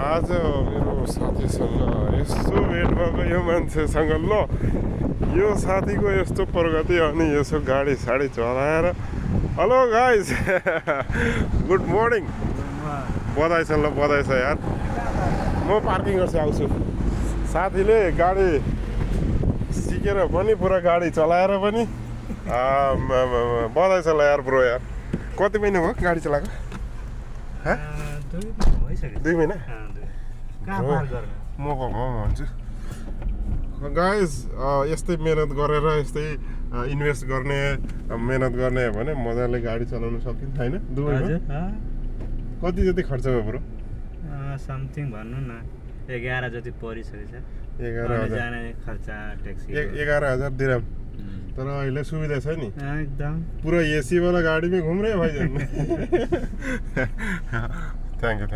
आज मेरो साथीसँग यस्तो भेट भएको यो मान्छेसँग ल यो साथीको यस्तो प्रगति अनि यसो गाडी साडी चलाएर हेलो गाइस गुड मर्निङ बधाई छ ल बधाई छ यार म पार्किङ गर्छु आउँछु साथीले गाडी सिकेर पनि पुरा गाडी चलाएर पनि बधाई छ ल यार ब्रो यार कति महिना भयो गाडी चलाएको 2 महिना म भन्छु गाइस यस्तै मेहनत गरेर यस्तै इन्भेस्ट गर्ने मेहनत गर्ने हो भने मजाले गाडी चलाउन सकिन्छ हैन दुबईमा कति जति खर्च भयो ब्रो समथिङ भन्नु न 11 जति परिसकेछ 11,000 जाने खर्च ट्याक्सी 11,000 दिराम तर अहिले सुविधा छ नि एकदम पूरा एसी वाला गाडी में घूम रहे हैं भाई जान थैंक यू